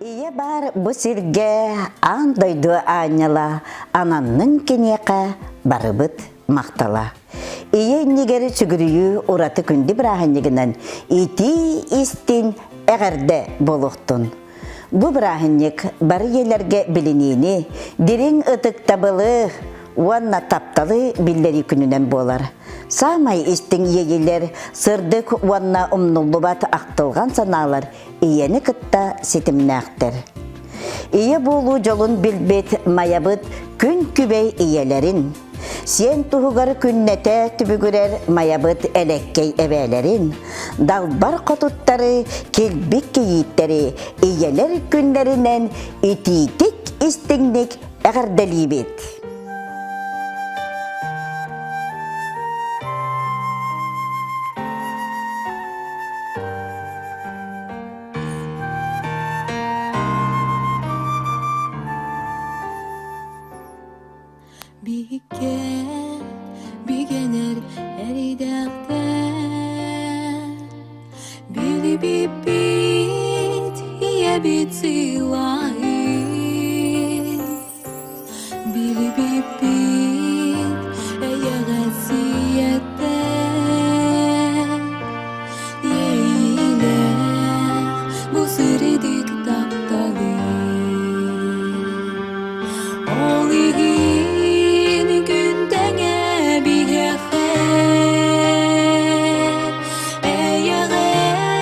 Ийэ баар бу сиргэ аан дойду аанньала ананнын киниэхэ барыбыт махтала. Ийэ иннигэр сүгүрүйүү ураты күндү бырааһынньыгынан итии истин эҕэрдэ буолуохтун. Бу бырааһынньык бары ийэлэргэ билиниини, дириҥ ытыктабылы уонна тапталы биллэрии күнүнэн буолар. Саамай истиҥ иэйиилэр, сырдык уонна умнуллубат ахтылҕан санаалар ийэни кытта ситимнээхтэр. Ийэ буолуу дьолун билбит Майабыт күн күбэй ийэлэрин, сиэн туһугар күннэтэ түбүгүрэр Майабыт элэккэй эбээлэрин, далбар хотуттары, килбик кийииттэри ийэлэр күннэринэн итиитик истиҥник эҕэрдэлиибит! Биһиккэ бигэнэр эридэхтэр Билибиппит ийэбит сыылаһын Билибиппит эйэҕэс ийэттэн Иэйиилээх бу сырдык тапталы Ол иһин күн тэҥэ биһиэхэ Эйэҕэс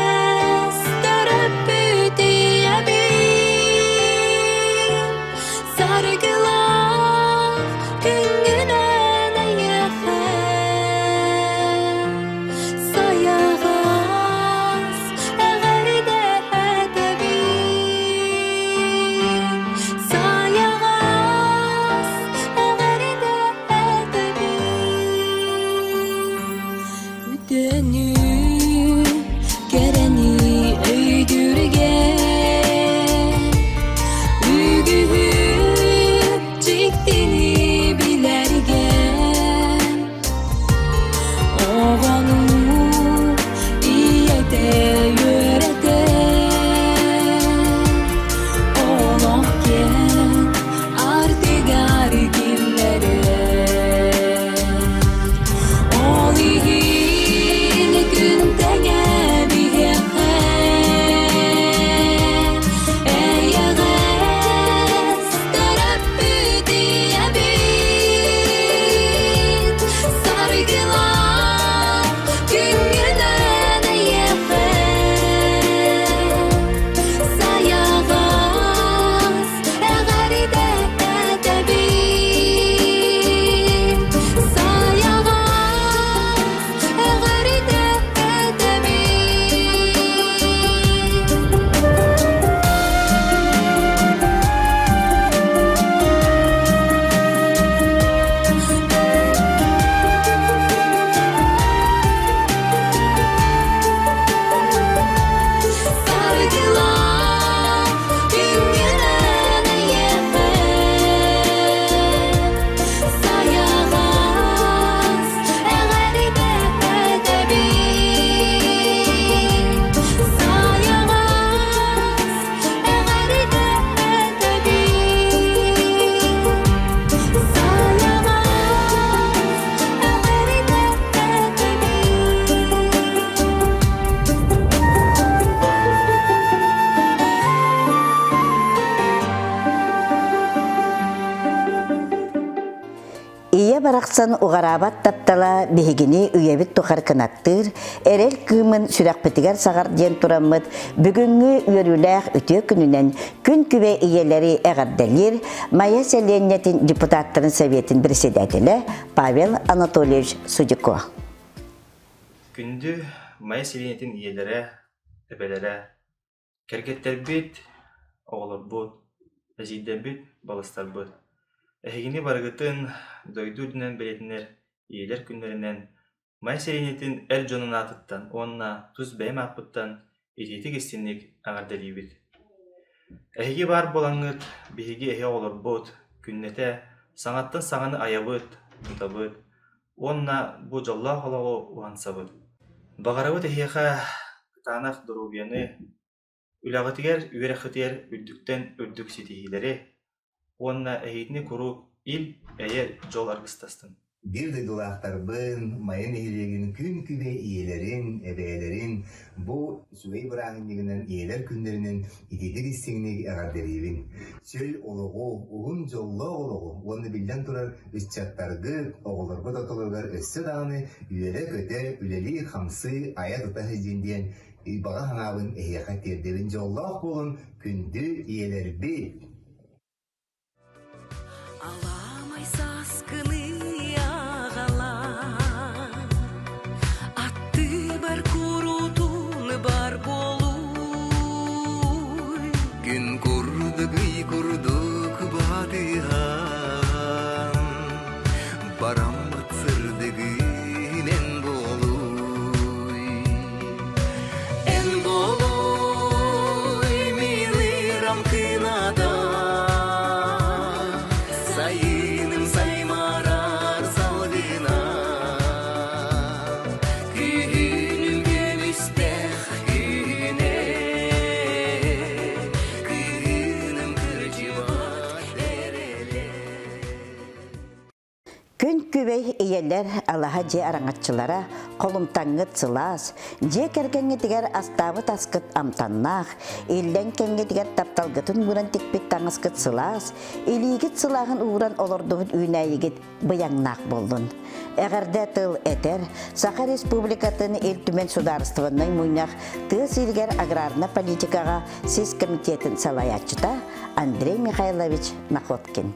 төрөппүт ийэбит Саргылаах күҥҥүнэн эйиэхэ Сайаҕас эҕэрдэ этэбин Сайаҕас эҕэрдэ этэбин Үтүөнү, кэрэни өйдүүргэ Үгүһү, дьиктини билэргэ Оҕону ийэтэ үөрэтэр Олох киэҥ артыгар киллэрэр Ол иһин күн тэҥэ биһиэхэ Эйэҕэс төрөппүт ийэбит Саргылаах күҥҥүнэн эйиэхэ Сайаҕас эҕэрдэ этэбин Сайаҕас эҕэрдэ этэбин Саргылаах күҥҥүнэн эйиэхэ Сайаҕас эҕэрдэ этэбин Сайаҕас эҕэрдэ этэбин Сайаҕас эҕэрдэ этэбин Ийэ барахсан уҕараабат таптала биһигини үйэбит тухары кынаттыыр, эрэл кыымын сүрэхпитигэр саҕар диэн тураммыт бүгүҥҥү үөрүүлээх үтүө күнүнэн күн күбэй ийэлэри эҕэрдэлиир Майа сэлиэнньэтин депутаттарын советын председателэ Павел Анатольевич Судико. Күндү Майа сэлиэнньэтин ийэлэрэ, эбэлэрэ, кэргэттэрбит, оҕолорбут, эдьиийдэрбит, балыстарбыт! Эһигини барыгытын дойду үрдүнэн бэлиэтэнэр Ийэлэр күннэринэн Майа сэлиэнньэтин эр дьонун аатыттан уонна тус бэйэм ааппыттан итиитик-истиҥник эҕэрдэлиибит! Эһиги баар буолаҥҥыт, биһиги эһи оҕолорбут, күннэтэ саҥаттан саҥаны айабыт, тутабыт уонна бу дьоллоох олоҕу уһансабыт. Баҕарабыт эһиэхэ кытаанах доруобуйаны, Үлэҕитигэр, үөрэххитигэр үрдүктэн үрдүк ситиһиилэри уонна эһигини куруук ил, эйэ, дьол аргыстастын. Биир дойдулаахтарбын, Майа нэһилиэгин күн-күбэй ийэлэрин, эбээлэрин бу үчүгэй бырааһынньыгынан ийэлэр күннэринэн итиитик истиҥник эҕэрдэлиибин. Чөл олоҕу, уһун дьоллоох олоҕу уонна биллэн турар ыччаттаргыт, оҕолоргут ортолоругар өссө даҕаны үөрэ-көтө, үлэлии-хамсыы, айа-тута сылдьын диэн баҕа санаабын эһиэхэ тиэрдэбин. Дьоллоох буолун, күндү ийэлэрбит! Аламай сааскыны аҕалан, аттыбар куруутун бар буолуй. Күн курдук ый курдук батыһан, бараммыт сырдыгын буолуй. Эн буолуй милырам кыната, Сайыным саймарар салгына, Күһүнүм көмүстээх күнэ, Кыһыным кырдьыбат эрэлэ. Күн күбэй ийэлэр алаһа дьиэ араҥаччылара холумтаҥҥыт сылаас, дьиэ кэргэҥҥитигэр астаабыт аскыт амтаннаах, иллэҥ кэмҥитигэр тапталгытын ууран тикпит таҥаскыт сылаас, илиигит сылааһын ууран олордубут үүнээйигит быйаҥнаах буоллун. Эҕэрдэ тыл этэр Саха Республикатын Ил Түмэн Судаарыстыбаннай Мунньах тыа сиригэр аграрнай политикаҕа сис комитетын салайааччыта Андрей Михайлович Находкин.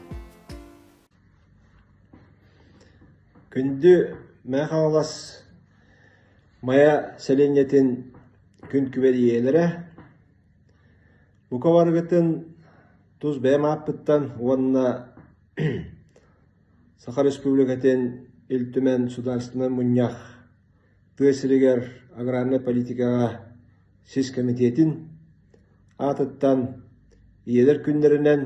Күндү Мэҥэ Хаҥалас Майа сэлиэнньэтин күн күбэй ийэлэрэ, бука барыгытын тус бэйэм ааппыттан уонна Саха Республикатын Ил Түмэн Судаарыстыбаннай Мунньах тыа сиригэр аграрнай политикаҕа сис кэмитиэтин аатыттан ийэлэр күннэринэн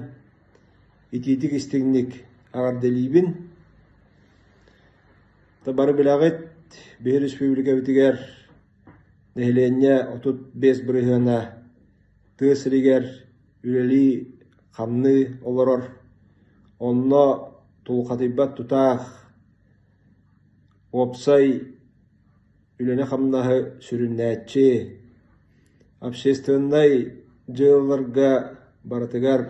итиитик-истиҥник эҕэрдэлиибин. Бары билэҕит, биһи республикабытыгар нэһилиэнньэ 35 бырыһыана тыа сиригэр үлэлии-хамныы олорор. Онно тулхатыйбат тутаах уопсай үлэни-хамнаһы сүрүннээччи, общественнай дьыалаларга барытыгар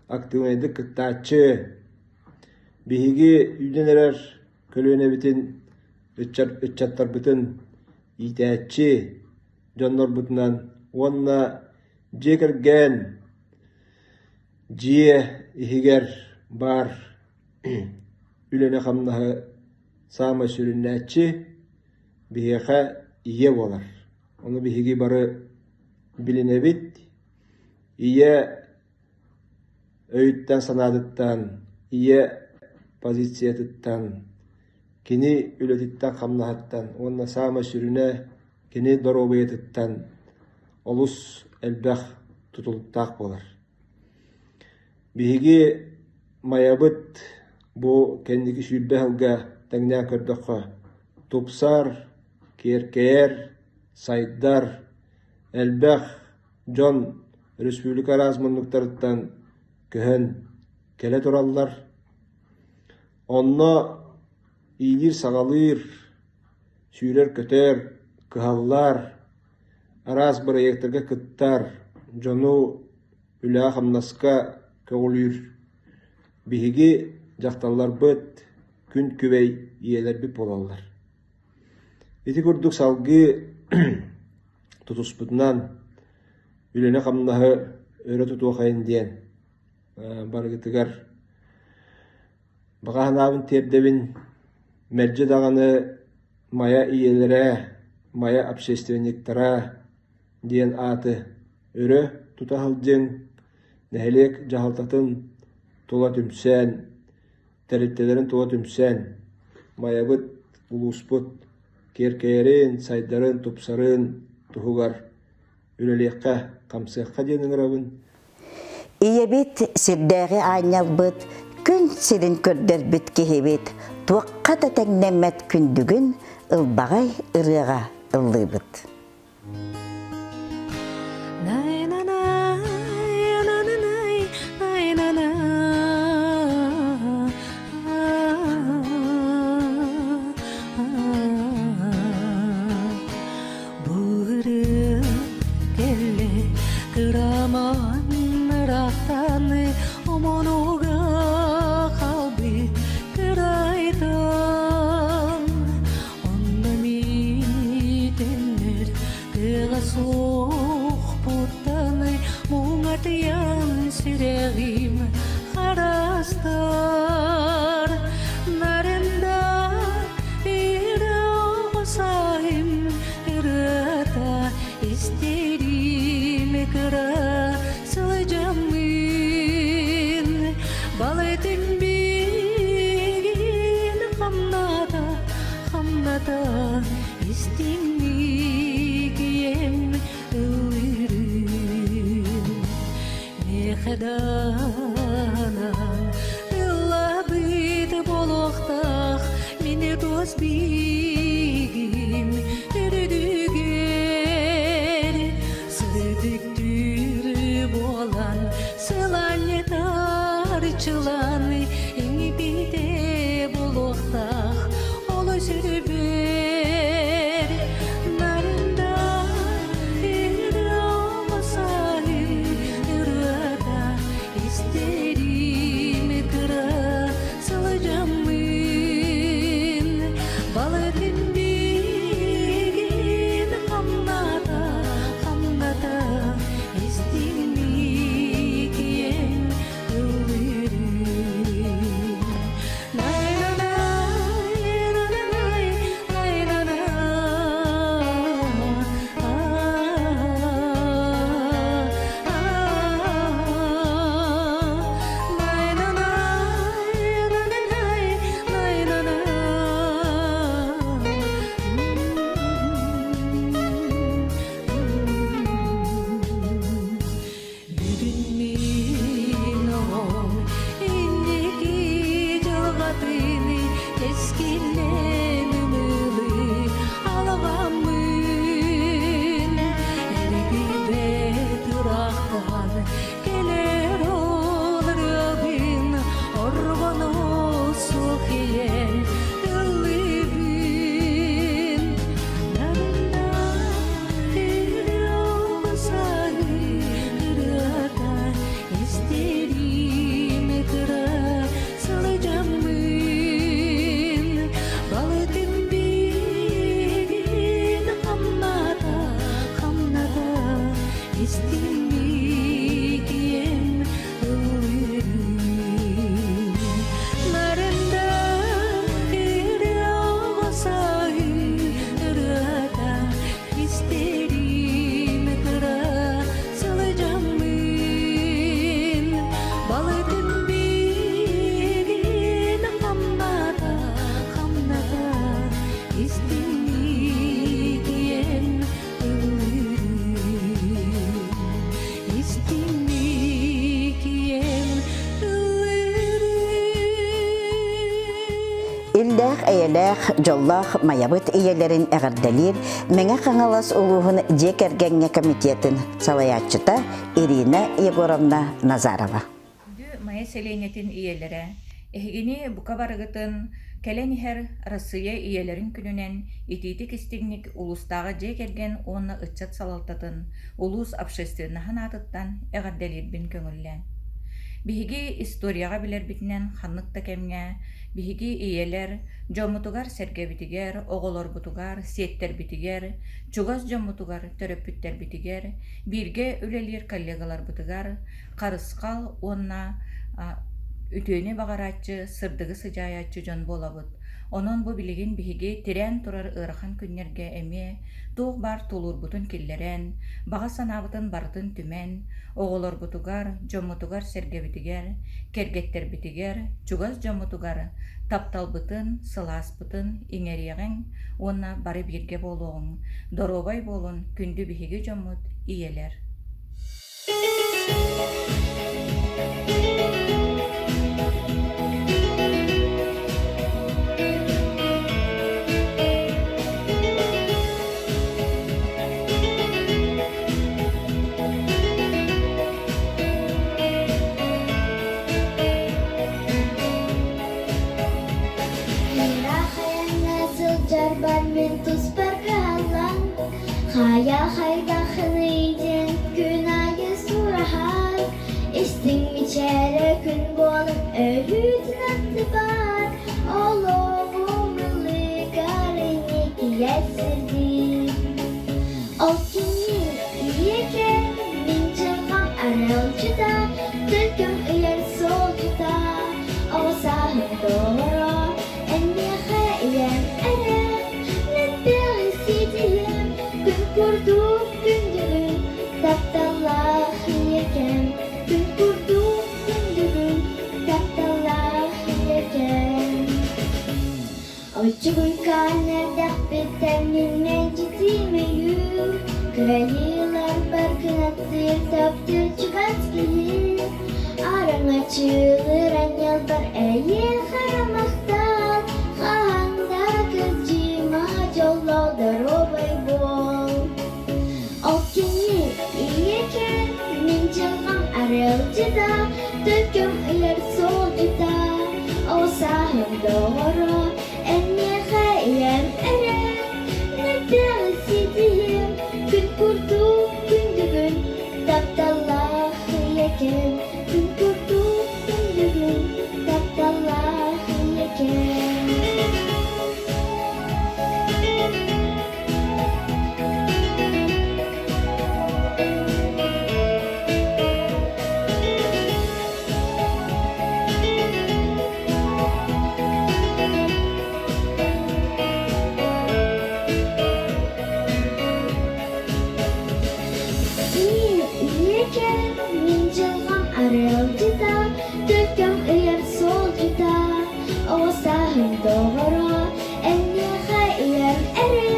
актыыбынайдык кыттааччы, биһиги үүнэн эрэр көлүөнэбитин, ыччаттарбытын иитээччи дьоннорбутунан уонна дьиэ кэргэн дьиэ иһигэр баар үлэни-хамнаһы саамай сүрүннээччи биһиэхэ ийэ буолар. Ону биһиги бары билинэбит. Ийэ өйүттэн-санаатыттан, ийэ позициятыттан, кини үлэтиттэн-хамнаһыттан уонна саамай сүрүнэ кини доруобуйатыттан олус элбэх тутулуктаах буолар. Биһиги Майабыт бу кэнники 20 сылга тэҥнээн көрдөххө тупсар, киэркэйэр, сайдар, элбэх дьон республика араас муннуктарыттан көһөн кэлэ тураллар. Онно иилиир-саҕалыыр, сүүрэр-көтөр, кыһаллар, араас бырайыактарга кыттар, дьону үлэҕэ-хамнаска көҕүлүүр. Биһиги дьахталларбыт күн күбэй ийэлэрбит буолаллар. Ити курдук салгыы тутуспутунан үлэни-хамнаһы өрө тутуохайын диэн барыгытыгар баҕа санаабын тиэрдэбин. Мэлдьи даҕаны Майа ийэлэрэ, Майа общественниктара диэн ааты өрө тута сылдьыҥ, нэһилиэк дьаһалтатын тула түмсэн, тэрилтэлэрин тула түмсэн, Майабыт, улууспут киэркэйэрин, сайдарын, тупсарын туһугар үлэлиэххэ, хамсыахха диэн ыҥырабын. Ийэбит сирдээҕи аанньалбыт, күн сирин көрдөрбүт киһибит, туохха да тэҥнэммэт күндүгүн ылбаҕай ырыаҕа ыллыыбыт. Истиҥник ийэм ыллыырын Миэхэ даҕаны ыллаабыт буолуохтаах мин туос биигим үрдүгэр сырдык түүр буолан сыланньытарчылан иҥпитэ буолуохтаах олус үрбэр нарында ырыата истэрим кыра сылдьаммын балыгын биигин хамната хамната истиҥник ийэм ыллыырын Бүгүн мин оҕом инники дьылҕатын кэскиллэн ымылыы алҕаммын эргийбэт ыраахтан кэлэр ол ырыабын оргоно суох ийэн ыллыыбын Истерим кыра сылдьаммын балытын биигин хамната хамната истиммит ийэм ыллыырын Нарында ырыата истэрим кыра сылдьаммын балытын биигин хамната хамната истиҥник ийэм ыллыырын истиҥник ийэм Иллээх, эйэлээх, дьоллоох Майабыт ийэлэрин эҕэрдэлиир Мэҥэ Хаҥалас улууһун дьиэ кэргэҥҥэ комитетын салайааччыта Ирина Егоровна Назарова. Күндү Майа сэлиэнньэтин ийэлэрэ, эһигини бука барыгытын кэлэн иһэр Арассыыйа ийэлэрин күнүнэн итиитик-истиҥник улуустааҕы дьиэ кэргэн уонна ыччат салалтатын, улуус общественноһын аатыттан эҕэрдэлиирбин көҥүллээн. Биһиги историяҕа билэрбитинэн ханнык да кэмҥэ биһиги ийэлэр дьоммутугар-сэргэбитигэр, оҕолорбутугар, сиэттэрбитигэр, чугас дьоммутугар, төрөппүттэрбитигэр, бииргэ үлэлиир коллегаларбытыгар харысхал уонна үтүөнү баҕарааччы, сырдыгы сыдьаайааччы дьон буолабыт. Онон бу билигин биһиги тирээн турар ыарахан күннэргэ эмиэ туох баар тулуурбутун киллэрэн, баҕа санаабытын барытын түмэн, оҕолорбутугар, дьоммутугар-сэргэбитигэр, кэргэттэрбитигэр, чугас дьоммутугар тапталбытын, сылааспытын иҥэриэҕиҥ уонна бары бииргэ буолуоҕуҥ, доруобай буолун күндү биһиги дьоммут ийэлэр. Ыраах айаҥҥа сылдьарбар мин туспар кыһаллан, хайа хайдахыный диэн күн аайы сураһар, истиҥ мичээрэ күн буолан өрүүтүн аттыбар, олоҕум ыллыгар инникигэ сирдиир. Ол кини ийэкэ мин дьылҕам арыалдьыта, төлкөм ыйар суолдьута, оҕо сааһым доҕоро, эн миэхэ ийэм эрэ, мэлдьи ситиһиэм, күн курдук күндүгүн, тапталлаах ийэкэм, күн курдук күндүгүн, тапталлаах ийэкэм. Оччугуй Кырачаан эрдэхпиттэн мин мэлдьитиим өйүүр, Кыайыыларбар кынаттыыр таптыыр чугас киһи. Араҥаччылыыр анньалбар эйиэхэ махтал, Хаһан да кырдьыма дьоллоох доруобай буол. Ол кини ийэкэм, мин дьылҕам арыалдьыта, Төлкөм ыйар суолдьута, Ол сааһым доҕоро, эн миэхэ ийэм эрэ. Нэрдээҕи ситиһиэм, күн курдук күндүгүн, Тапталлаах ийэкэм, күн курдук күндүгүн, Тапталлаах ийэкэм. Ийэкэм, мин дьылҕам арыалдьыта, Төлкөм ыйар суолдьута, Оҕо сааһым доҕоро, Эн миэхэ ийэм эрэ,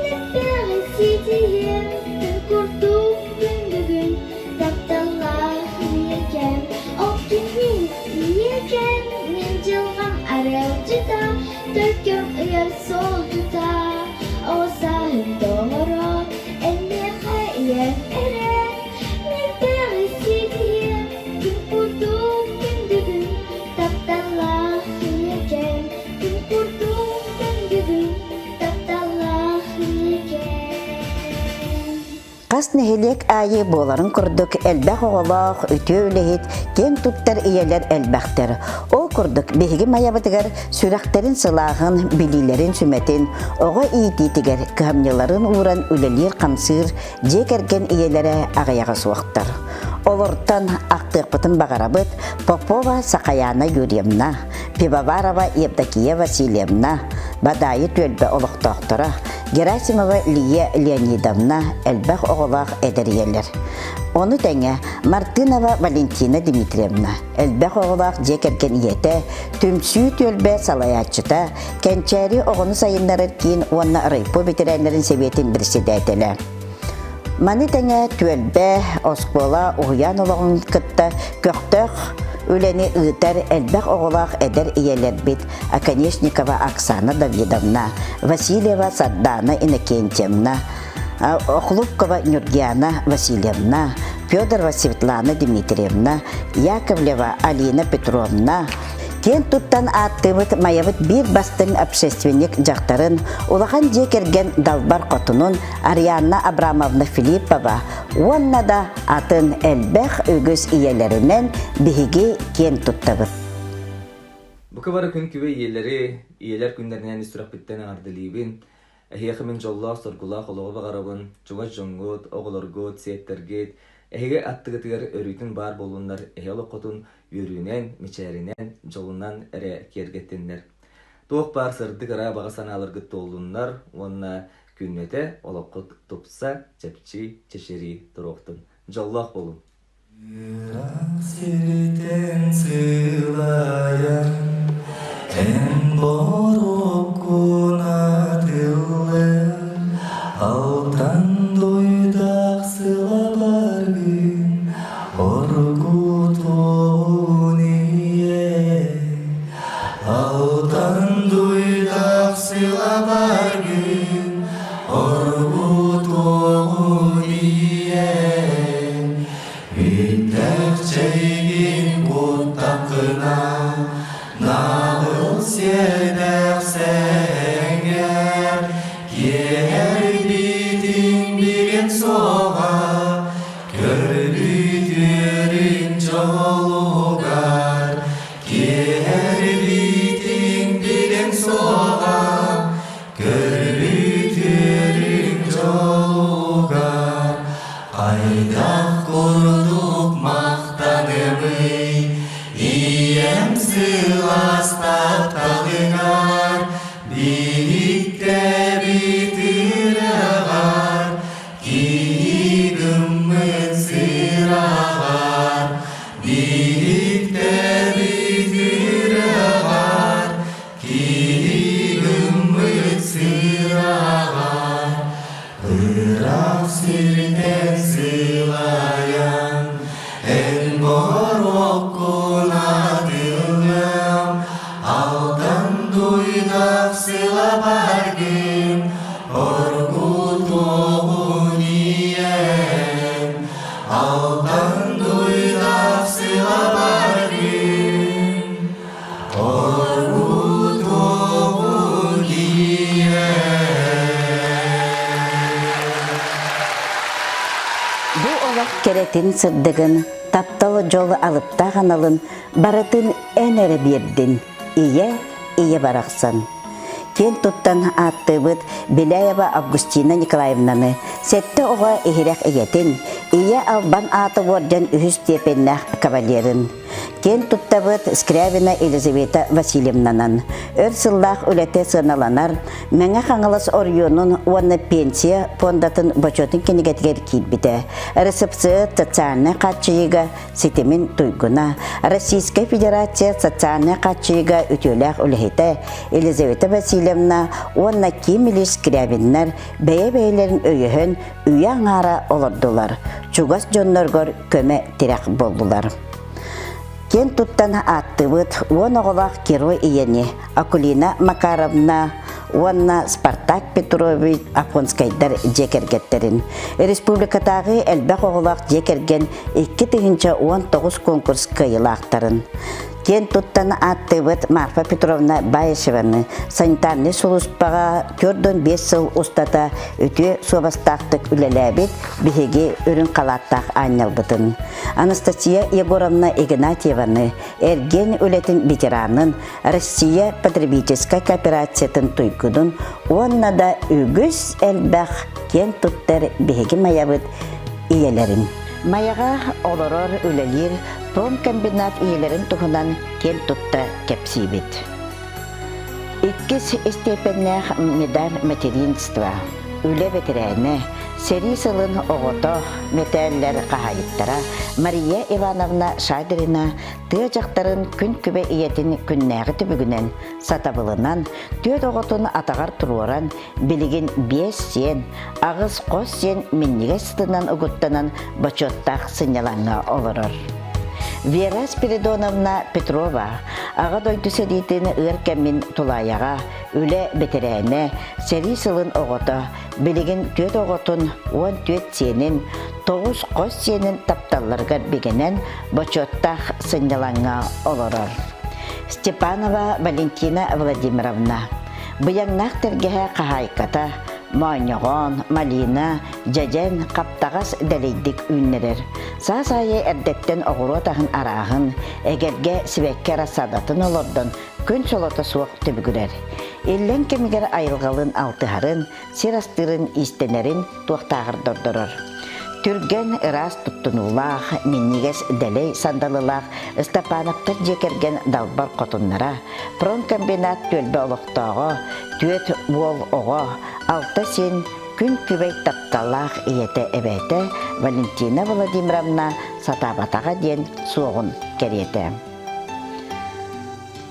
Нэппэҕи ситиһиэм, Күн курдук күн бүгүн, Тапталлаах ийэкэм, Ол кини ийэкэм, Мин дьылҕам арыалдьыта, Төлкөм ыйар суолдьута, Оҕо сааһым доҕоро, Эн миэхэ ийэм эрэ, Нэппэҕи ситиһиэм, Күн курдук күн бүгүн, Тапталлаах ийэкэм, күн курдук күндүгүн, тапталлаах ийэкэм. Хас нэһилиэк аайы буоларын курдук элбэх оҕолоох, үтүө үлэһит, киэҥ туттар ийэлэр элбэхтэр. Ол курдук биһиги Майабытыгар сүрэхтэрин сылааһын, билиилэрин сүмэтин, оҕо иитиитигэр кыһамньыларын ууран үлэлиир-хамсыыр дьиэ кэргэн ийэлэрэ аҕыйаҕа суохтар. Олортон ахтыахпытын баҕарабыт Попова Сахаяна Юрьевна, Пивоварова Евдокия Васильевна, Бадаайы түөлбэ олохтоохторо, Герасимова Лия Леонидовна элбэх оҕолоох эдэр ийэлэр. Ону тэҥэ Мартынова Валентина Дмитриевна, элбэх оҕолоох дьиэ кэргэн ийэтэ, түмсүү түөлбэ салайааччыта, Кэнчээри оҕону сайыннарар киин уонна райпо бэтэрээннэрин сэбиэтин председателэ. Маны тэҥэ түөлбэ, оскуола, уһуйаан олоҕун кытта көхтөөх үлэни ыытар элбэх оҕолоох эдэр ийэлэрбит Оконешникова Оксана Давидовна, Васильева Сардана Иннокентьевна, Охлопкова Нюргиана Васильевна, Федорова Светлана Дмитриевна, Яковлева Алина Петровна, Киэн туттан ааттыыбыт Майабыт биир бастыҥ общественник дьахтарын, улахан дьиэ кэргэн далбар хотунун Арианна Абрамовна Филиппова уонна да атын элбэх үгүс ийэлэринэн биһиги киэн туттабыт. Бука бары күн күбэй ийэлэри, ийэлэр күннэринэн ис сүрэхпиттэн эҕэрдэлиибин. Эһиэхэ мин дьоллоох-соргулаах олоҕу баҕарабын, чугас дьоҥҥут, оҕолоргут, сиэттэргит, эһиги аттыгытыгар өрүүтүн баар буоллуннар эһи олоххутун үөрүүнэн, мичээринэн, дьолунан эрэ киэргэттиннэр. Туох баар сырдык ыра баҕа санааларгыт туоллуннар уонна күннэтэ олоххут тупса, чэпчии, чэчирии туруохтун. Дьоллоох буолуҥ! Сиртэн сылайан, эн бороккун атыллар, алтан дуйдах сылабаргын оргутуон ийэ. Алтан дуйдах сылабаргын оргутуон ийэ. Бүтэхчэйгин куттаххына, наҕыл сиэдэх сэҥэр, киэһэрбитин билин суоҕа, көрбүтүөрүн дьолугар, киэһэрбитин билин суоҕа, Көрбүтүөрүҥ дьолугар хайдах курдук махтанабый, ийэм сылаас тапталыгар, биһиктэбит ырыаҕар, киһи гыммыт сыраҕар, биһиктэбит ырыаҕар, Киһи гыммыт. сыраҕар Ыраах сиртэн сылайан эн боруоккун атыллыам Алтан дуйдах сылабаргын оргутуоҕун ийэм Алтан дуйдах сылабаргын оргутуоҕун ийэм Бу олох кэрэтин сырдыгын, таптал дьол алыптаах аналын барытын эн эрэ биэрдин, ийэ, ийэ барахсан. Киэн туттан ааттыыбыт Беляева Августина Николаевнаны сэттэ оҕо иһирэх ийэтин, ийэ албан аата уордьан үһүс степеннээх кавалерын. Киэн туттабыт Скрябина Елизавета Васильевнанан. Өр сыллаах үлэтэ сыаналанар Мэҥэ Хаҥалас оройуонун уонна пенсия пуондатын бочуотун кинигэтигэр киирбитэ. РСФСР социальнай хааччыйыыга ситимин туйгуна, Российскай Федерация социальнай хааччыйыыга үтүөлээх үлэһитэ Елизавета Васильевна уонна Ким Ильич Скрябиннар бэйэ-бэйэлэрин өйөһөн үйэ аҥаара олордулар, чугас дьонноргор көмө-тирэх буоллулар. Киэн туттан ааттыыбыт уон оҕолоох герой ийэни Акулина Макаровна уонна Спартак Петрович Афонскайдар дьиэ кэргэттэрин. Республикатааҕы элбэх оҕолоох дьиэ кэргэн 2019 конкурс кыайыылаахтарын. Киэн туттан ааттыыбыт Марфа Петровна Баишеваны санитарнай сулууспаҕа 45 сыл устата үтүө суобастаахтык үлэлээбит биһиги үрүҥ халааттаах аанньалбытын. Анастасия Егоровна Игнатьеваны эргиэн үлэтин ветеранын, Россия потребительскай кооперациятын туйгунун уонна да үгүс элбэх киэн туттар биһиги Майабыт ийэлэрин. Майаҕа олорор, үлэлиир промкомбинат ийэлэрин туһунан киэн тутта кэпсиибит. Иккис истиэпэннээх медаль материнства, үлэ бэтэрээнэ, сэрии сылын оҕото мэтээллэр хаһаайыттара Мария Ивановна Шадрина тыа дьахтарын күн күбэ ийэтин күннээҕи түбүгүнэн, сатабылынан, түөрт оҕотун атаҕар туруоран, билигин биэс сиэн, аҕыс хос сиэн минньигэс сытынан угуттанан бочуоттаах сынньалаҥҥа олорор. Вера Спиридоновна Петрова Аҕа дойду сэриитин ыар кэмин тулаайаҕа, үлэ бэтэрээнэ, сэрии сылын оҕото, билигин түөрт оҕотун, 14 сиэнин, тоҕус хос сиэнин тапталларыгар бигэнэн бочуоттаах сынньалаҥҥа олорор. Степанова Валентина Владимировна Быйаҥнаах тэлгэһэ хаһаайката, моонньоҕон, малина, дьэдьэн, хаптаҕас дэлэйдик үүннэрэр. Саас аайы эрдэттэн оҕуруот аһын арааһын, эгэлгэ сибэкки рассадатын олордон күн солото суох түбүгүрэр. Иллэҥ кэмигэр айылҕалыын алтыһарын, сир астыырын, иистэнэрин туохтааҕар дордорор. Түргэн, ыраас туттунуулаах, минньигэс дэлэй сандалылаах Ыстапаанаптар дьиэ кэргэн далбар хотуннара, промкомбинат түөлбэ олохтооҕо, түөрт уол оҕо, алта сиэн күн күбэй тапталлаах ийэтэ эбээтэ Валентина Владимировна сатаабатаҕа диэн суоҕун кэриэтэ.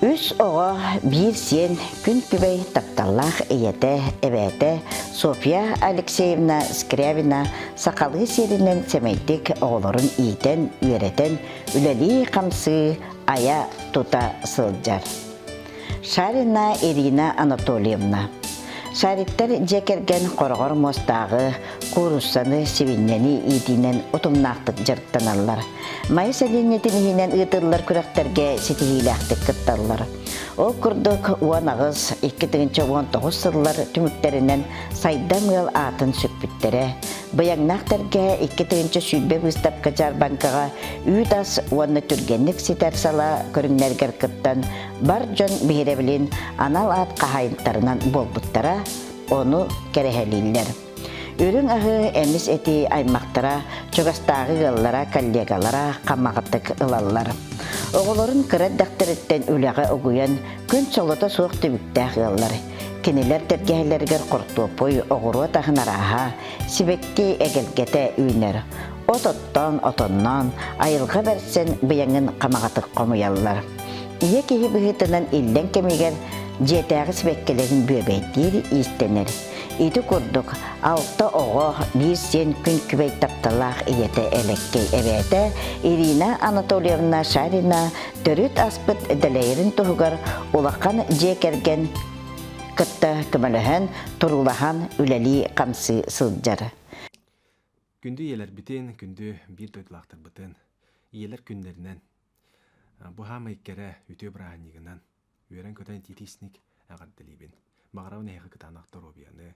Үс оҕо, биир сиэн күн күбэй тапталлаах ийэтэ, эбээтэ Софья Алексеевна Скрябина сахалыы сиэринэн сэмэйдик оҕолорун иитэн, үөрэтэн, үлэлии-хамсыы, айа-тута сылдьар. Шарина Ирина Анатольевна Шариктар дьиэ кэргэн хороҕор муостааҕы, кууруссаны, сибинньэни иитиинэн утумнаахтык дьарыктаналлар. Майа сэлиэнньэтин иһинэн ыытыллар күрэхтэргэ ситиһиилээхтик кытталлар. Ол курдук, 18, 2019 сыллар түмүктэринэн Сайдам ыал аатын сүкпүттэрэ. Быйаҥнаах тэлгэһэ 2020 быыстапка дьаарбаҥкаҕа үүт ас уонна түргэнник ситэр салаа көрүҥнэригэр кыттан бар дьон биһирэбилин анал аат хаһаайыттарынан буолбуттара, ону кэрэһэлииллэр. Үрүҥ аһы эмис эти аймахтара, чугастааҕы ыаллара, коллегалара хамаҕатык ылаллар. Оҕолорун кыра эрдэхтэриттэн үлэҕэ угуйан, күн солото суох түбүктээх ыаллар. Кинилэр тэлгэһэлэригэр хортуоппуй, оҕуруот аһын арааһа, сибэкки эгэлгэтэ үүнэр. От оттоон, отонноон, айылҕа бэрсэн быйаҥын хамаҕатык хомуйаллар. Ийэ киһи быһыытынан иллэҥ кэмигэр дьиэтээҕи сибэккилэрин бүөбэйдиир, иистэнэр. Ити курдук, алта оҕо, биир сиэн күн күбэй тапталаах ийэтэ элэккэй эбээтэ Ирина Анатольевна Шарина төрүт аспыт дэлэйэрин туһугар улахан дьиэ кэргэн кытта көмөлөһөн, туруулаһан үлэлии-хамсыы сылдьар. Күндү ийэлэрбитин, күндү биир дойдулаахтарбытын, ийэлэр күннэринэн, бу хаамай кэрэ үтүө бырааһынньыгынан үөрэн-көтөн итиитисник эҕэрдэлиибин. Баҕарабын эһиэхэ кытаанах доруобуйаны,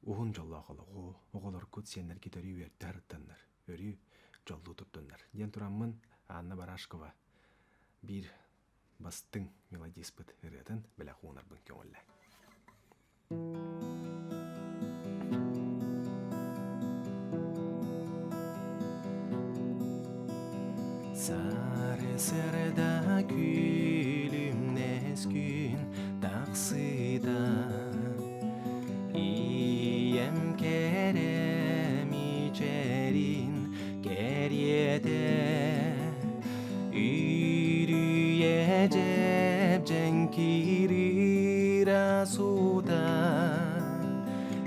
уһун дьоллоох олоҕу, оҕолоргут, сиэннэргит өрүү үөрдэ сырыттаннар, өрүү дьоллуу турдуннар диэн тураммын Анна Барашкова биир бастыҥ мелодиспыт ырыатын бэлэх уунарбын көҥүллээ. Сары сырда күлүмнэс күн тахсыта Ийэм кэрэ мичээрин кэриэтэ Үрүйэ дьэп-дьэҥкир ырасута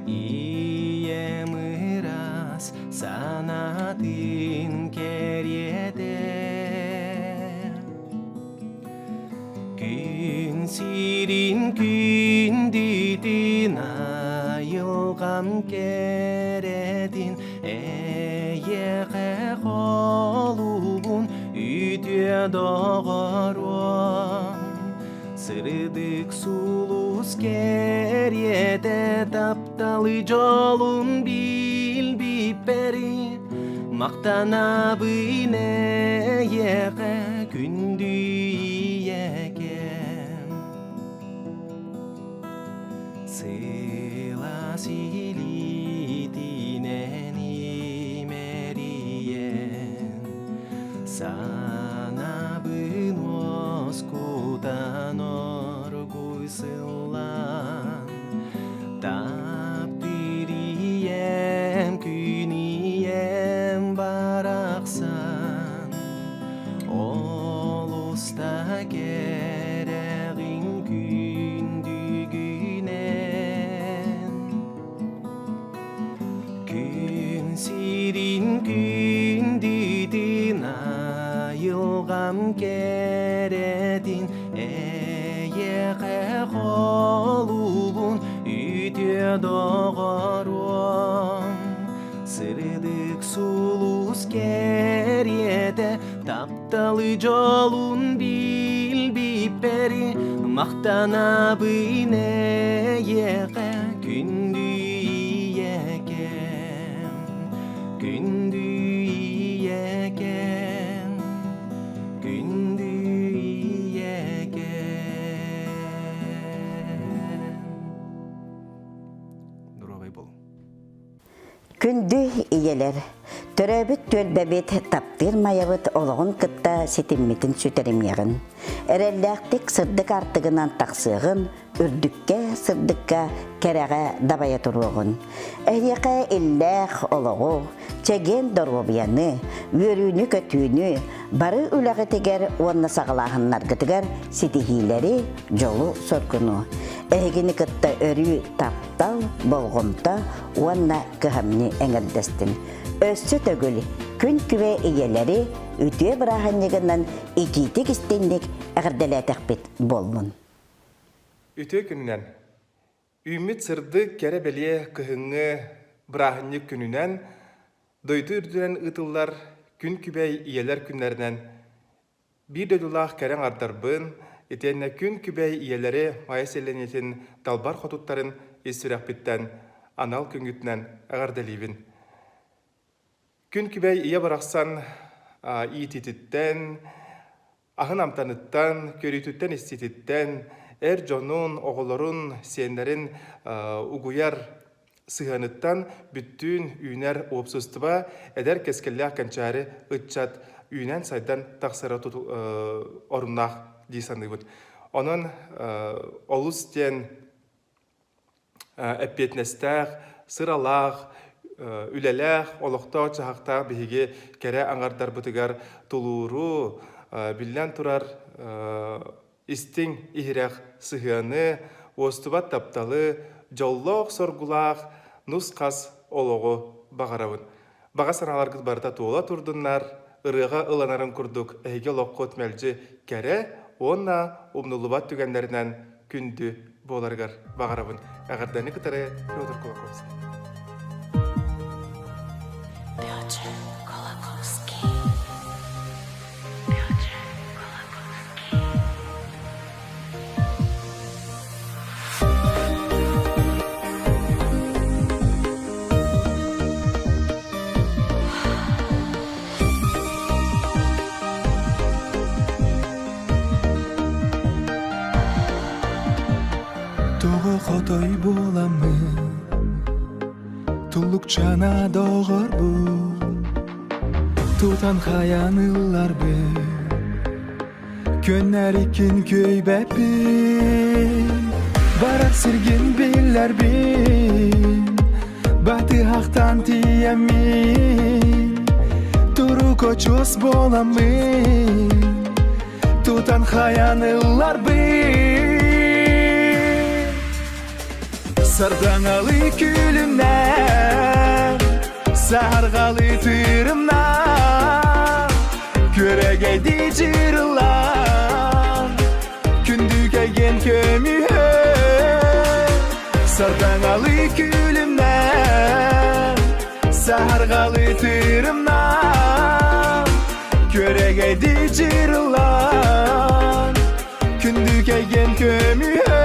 Ийэм ыраас санаатын кэриэтэ Күн сирин күндүтүн айылҕам кэрэтин Эйиэхэ холуубун үтүө доҕоруом Сырдык сулус кэриэтэ тапталы дьолун билбиппэри Махтанабын эйиэхэ күндү ийэкэм Сылаас илиитинэн имэрийэн Санаабын уоскутан оргуй сыллаан Таптыыр ийэм күн ийэм барахсан Олус да кэрэҕин күндүгүнэн Күн сирин күндүтүн айылҕам кэрэтин Эйиэхэ холуубун үтүө доҕоруом Сырдык сулус кэриэтэ тапталы дьолун билбиппэри Махтанабын эйиэхэ күндү ийэкэм, күндү ийэкэм, күндү ийэкэм. Доруобай буолуҥ. Күндү ийэлэр, төрөөбүт түөлбэбит, таптыыр Майабыт олоҕун кытта ситиммитин сүтэримиэҕин, эрэллээхтик сырдык аартыгынан тахсыаҕын, үрдүккэ, сырдыкка, кэрэҕэ дабайа туруоҕун. Эһиэхэ иллээх олоҕу, чэгиэн доруобуйаны, үөрүүнү-көтүүнү, бары үлэҕитигэр уонна саҕалааһыннаргытыгар ситиһиилэри, дьолу-соргуну. Эһигини кытта өрүү таптал, болҕомто уонна кыһамньы эҥэрдэстин. Өссө төгүл күн күбэй ийэлэри үтүө бырааһынньыгынан итиитик-истиҥник эҕэрдэлээтэхпит буоллун. Үтүө күнүнэн! Үүммүт сырдык кэрэ-бэлиэ кыһыҥҥы бырааһынньык күнүнэн дойду үрдүнэн ыытыллар Күн күбэй ийэлэр күннэринэн Биир дойдулаах кэрэ аҥардарбын, итиэннэ күн күбэй ийэлэри Майа сэлиэнньэтин далбар хотуттарын ис сүрэхпиттэн анал күҥҥүтүнэн эҕэрдэлиибин. Күн күбэй ийэ барахсан иитиититтэн, аһын амтаныттан, көрүүтүттэн-истиититтэн эр дьонун, оҕолорун, сиэннэрин угуйар сыһыаныттан бүттүүн үүнэр уопсастыба эдэр кэскиллээх кэнчээри ыччат үүнэн-сайдан тахсара оруннаах дии саныыбын. Онон олус диэн эппиэтинэстээх, сыралаах, үлэлээх, олохтоох-дьаһахтаах биһиги кэрэ аҥардарбытыгар тулууру, биллэн турар, Истиҥ, иһирэх сыһыаны, уостубат тапталы, дьоллоох-соргулаах нус-хас олоҕу баҕарабын. Баҕа санааларгыт барыта туола турдуннар, ырыаҕа ылланарын курдук эһиги олоххут мэлдьи кэрэ уонна умнуллубат түгэннэринэн күндү буоларыгар баҕарабын. Эҕэрдэни кытары Петр Кулаковский. Петр Кулаковский. Петр Кулаковский. Тоҕо хотой буоламмын Туллукчана доҕорбун Тутан хайан ылларбын Көннөрүккүн көйбөппүн Барар сиргин биллэрбин Батыһахтан тиийэммин Турук очуос буоламмын Тутан хайан ылларбын Сардаҥалыы күлүмнэр Саһарҕалыы тыырымнар Күөрэгэйдии дьырыллар Күндүкэйген көмүһө Сардаҥалыы күлүмнэр Саһарҕалыы тыырымнар Күөрэгэйдии дьырыллар Күндүкэйген көмүһө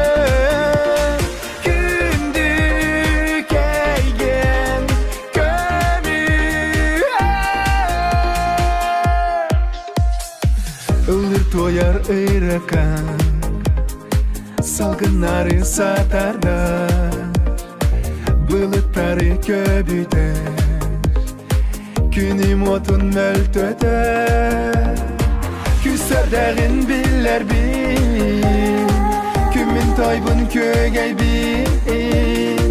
Күндүкэйген көмүһө Ыллыр туойар ыракан Салгыннары сатарда Былыттары көбүтэр Күнүм отун мөлтөтөр Күсэрдэҕин биллэрбин Күммүн тойбун күөгэйбин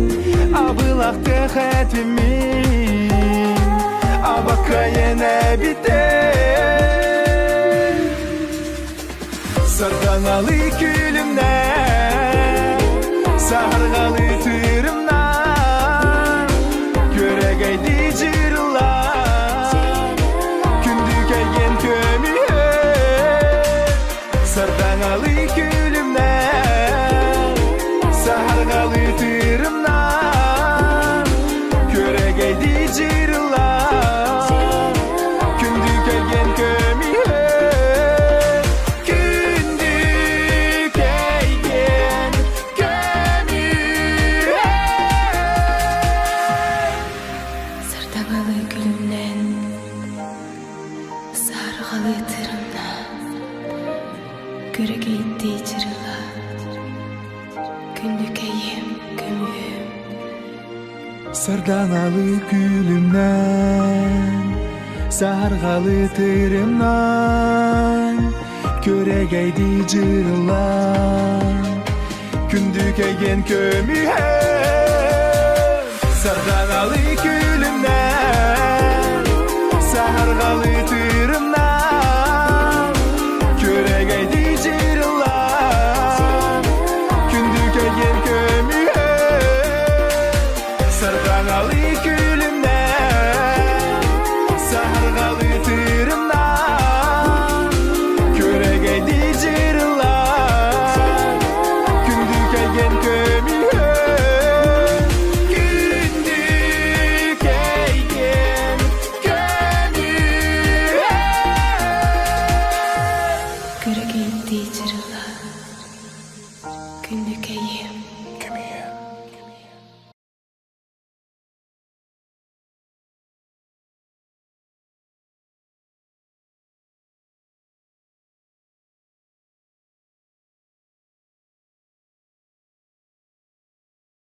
Абылахтыах этиммин Абакайын эбитин Сардаҥалыы күлүмнэр, саһарҕалыы тыырымнар, күөрэгэйдии дьырыллар, күндүкэйген көмүһэ. Сардаҥалыы күлүмнэр, саһарҕалыы тыырымнар, күөрэгэйдии дьырыллар, күндүкэйген көмүһэ. Күндүкэйген көмүһэ. Сардаҥалыы күлүмнэн, саарҕалыы тырымна, көрөгөйдүү чырыла, күндүкэйим көмүһүм. Сардаҥалыы күлүмнэн, сарҕалыы тырымнан, күөрэгэйдии дьырыллан, күндүкэйген көмүһэ. Сардаҥалыы